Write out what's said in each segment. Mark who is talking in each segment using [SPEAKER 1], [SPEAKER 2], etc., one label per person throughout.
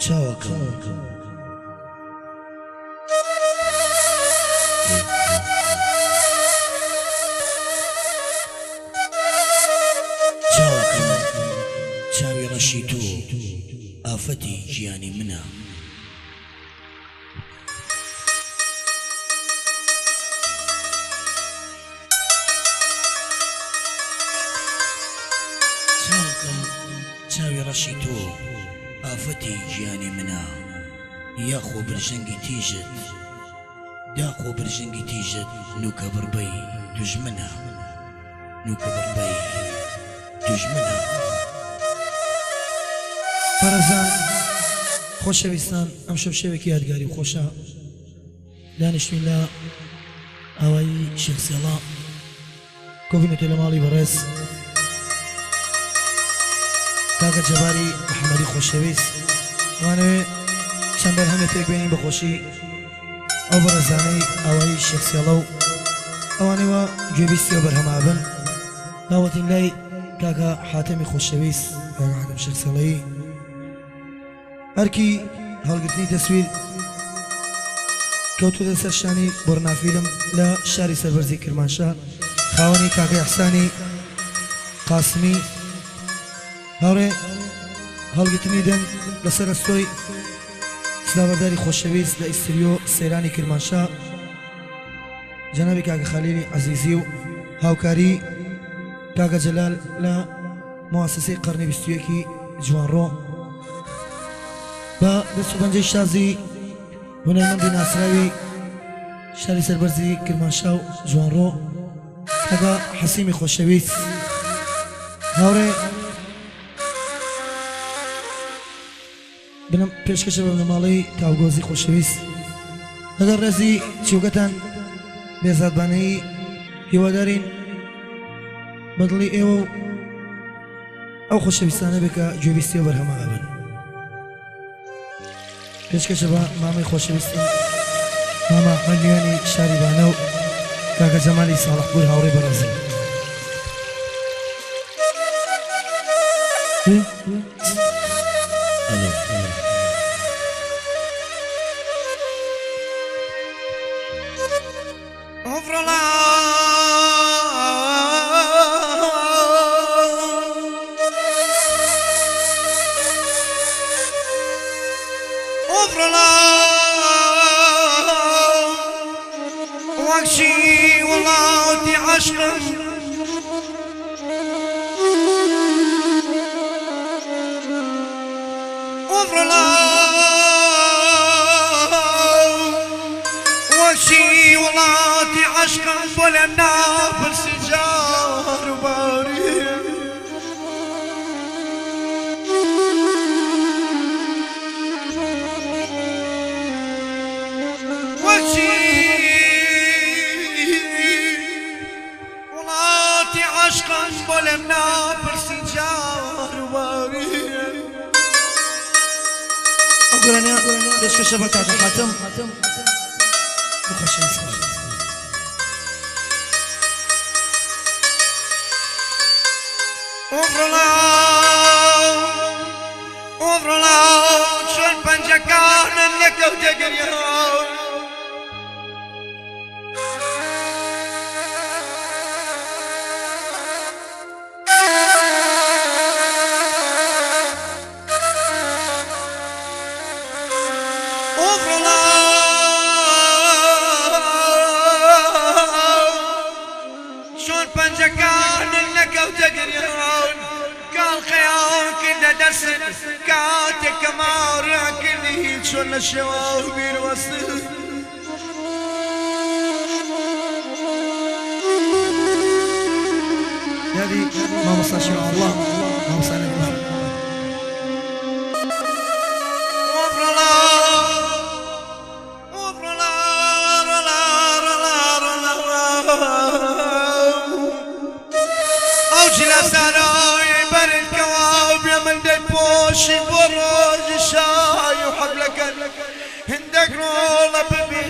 [SPEAKER 1] چاوەکەم. چاوەکەم چاوی ڕەشی تۆ ئافەتی گیانی منە. چاوەکەم چاوی ڕەشی تۆ ئافەتی گیانی منە. یاخۆ برژنگی تیژت داخۆ برژنگی تیژت نوکە بڕبەی دوژمنە نوکە بڕبەی دوژمنە.
[SPEAKER 2] بەڕێزان خۆشەویستان ئەمشەو شەوێکی یادگاری و خۆشە دانیشتوین لە ئاوایی شێخ سێڵا. کۆبینەتەوە لە ماڵی بەڕێز کاکە جەباری محەمەدی خۆشەویست ئەمانەوێ چەند بەرهەمێ پێک بێنین بە خۆشی ئەو بەڕێزانەی ئاوایی شێخ سێڵە و ئەوانەی وا گوێبیستی ئەو بەرهەمە ئەبن داوەتین لای کاکە حاتەمی خۆشەویست کاکە حاتەم شێخ سێڵەیی. ئەرکی هەڵگرتنی تەسویر کەوتووەتە سەر شانی بۆرنافیلم لە شاری سەربەرزی کرمانشاه، خاوەنی کاکە ئیحسانی قاسمی هاوڕێ هەڵگرتنی دەنگ لەسەر ئەستۆی سدابەرداری خۆشەویست لە ئیستریۆ سەیرانی کرمانشاه جەنابی کاکە خەلیلی عەزیزی و هاوکاری کاکە جەلال لە مواسسەی قەرنی 21 ی جوانڕۆ بە دەست و پەنجەی شازی هونەرمەندی ناسراوی شاری سەربەرزی کرمانشا و جوانڕۆ کاکە حەسیمی خۆشەویست هاوڕێ بنم پێشکەشە بە بنەماڵەی تاوگۆزی خۆشەویست لەگەڵ ڕێزی چیوگەتان بێزادبانەیی هیوادارین بەدڵی ئێوە و ئەو خۆشەویستانە بێ کە گوێبیستی ئەو بەرهەمە ئەبن. پێشکەشە بە مامەی خۆشەویستم مامە ئەحمەد میوانی شاری بانە و کاکە جەمالی ساڵحپوور هاوڕێی بەڕێزم. ئەو گۆرانیە پێشکەشە بە کاکە حاتەم بە خۆشەویست خۆی.
[SPEAKER 3] چۆن پەنجەکانم نەکەوتە گریان. چۆن پەنجەکانم نەکەوتە گریان کاڵ خەیاڵ کردە دەست کاتێک کە ماڕیان کردی چۆن لە شێوە و بیر وەست.
[SPEAKER 2] یادی مامۆستا شێخ عەبدوڵڵا مامۆستا نەریمان.
[SPEAKER 3] ئەو جلە سارای بەرد کەوا بێ من دەیپۆشی بۆ ڕۆژی شای و حەفلەکە هندێک ڕۆڵە ببێ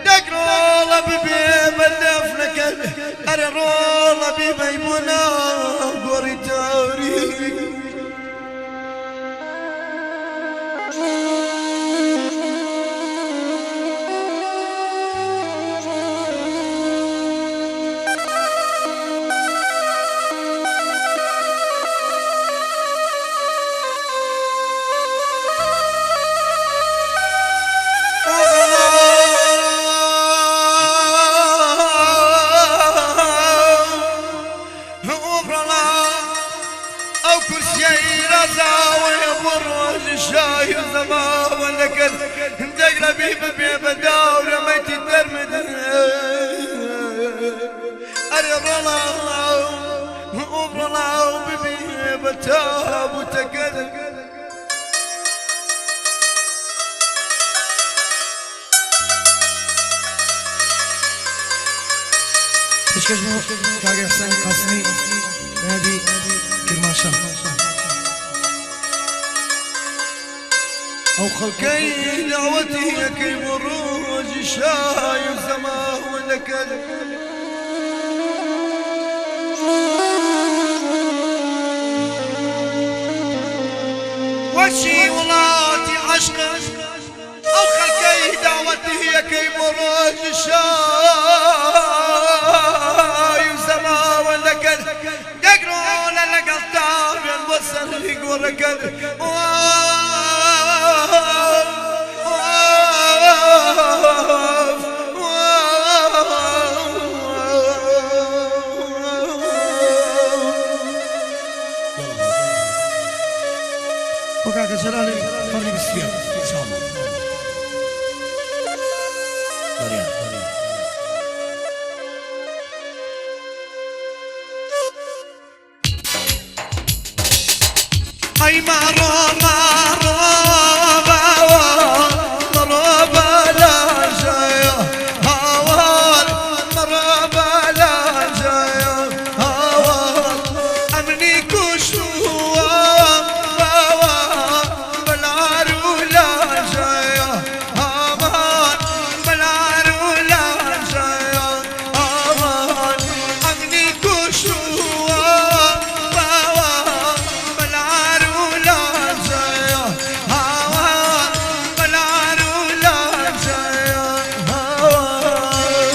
[SPEAKER 3] دەک ڕۆڵە ببێ بە دەفنەکە ئەرێ ڕۆڵە بیبەی بۆ ناو گۆڕی تاریک. کورسیەی ڕازاوەیە بۆ ڕۆژی شای و زەماوەندەکەت هەندێک لە بی ببێ بە داورە مەیتی دەرمد ئەرێ ڕۆڵا ڕۆڵا ببێ بە تابوتەکەت.
[SPEAKER 2] پێشکەش بۆ کاک ئیحسانی قاسمی نادی کرماشان.
[SPEAKER 3] ئەو خەڵکەی داوەتی ئەکەی بۆ ڕۆژی شای و زەماوەندەکەت وەچی وڵاتی عەشق ئەو خەڵکەی داوەتی ئەکەی بۆ ڕۆژی شای و زەماوەندەکەت دەگرۆنە لەگەڵ تابێن بۆ سەری گۆڕەکەت.
[SPEAKER 2] بۆ کاکە جەلالی فەرمی 21.
[SPEAKER 1] چاوم دەریا.
[SPEAKER 3] ئەی ماڕۆ ماڕۆ باوە مەڕۆ بەلاژەیە هاوار مەڕۆ بەلاژەیە هاوار ئەمنی کوشتووە باوە بەلار و لاژەیە هاوار بەلار و لاژەیە هاوار ئەمنی کوشتووە باوە بەلار و لاژەیە هاوار بەلار و لاژەیە هاوار.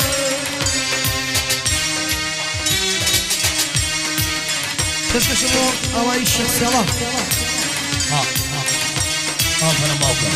[SPEAKER 2] پێشکەشە بۆ ئاوایی شێخ سێڵا.
[SPEAKER 1] ها ئافەرم باوکە.